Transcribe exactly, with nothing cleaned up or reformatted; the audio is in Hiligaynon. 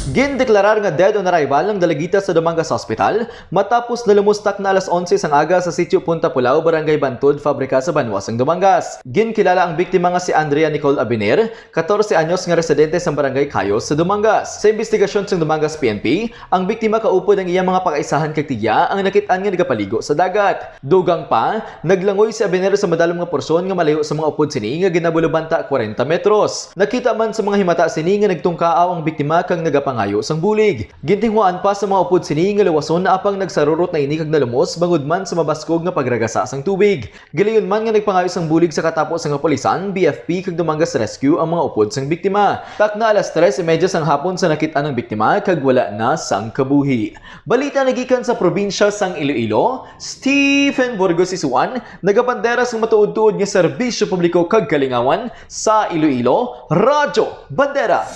Gindeklarar nga dead on arrival ang dalagita sa Dumangas Hospital matapos nalumos takna alas onse sang aga sa Sitio Punta Pulao, Barangay Bantod, Fabrica sa banwa sang Dumangas. Ginkilala ang biktima nga si Andrea Nicole Abiner, katorse anyos, nga residente sa Barangay Cayos sa Dumangas. Sa imbestigasyon sang Dumangas P N P, ang biktima kaupod ang iyang mga pakaisahan kag tiya ang nakit-an nga nagapaligo sa dagat. Dugang pa, naglangoy si Abiner sa madalom nga porsyon nga malayo sa mga upod sini nga ginabulubanta kwarenta metros. Nakita man sa mga himata sini nga nagtungkaaw ang biktima kag nagapangayo sang bulig. Gintinguhaan pa sa mga upod sini nga luwason apang nagsarurot na ini kag nalumos bangod man sa mabaskog nga pagragasa sang tubig. Gilayon man nga nagpangayo sang bulig sa katapo sang kapulisan, B F P kag Dumangas Rescue ang mga upod sang biktima. Takna alas tres y media sang hapon sa nakit-an ang biktima kag wala na sang kabuhi. Balita nagikan sa probinsya sang Iloilo, Stephen Burgos Isuan, nagabandera sang matuod-tuod nga serbisyo publiko kag kalingawan sa Iloilo, Radyo Bandera.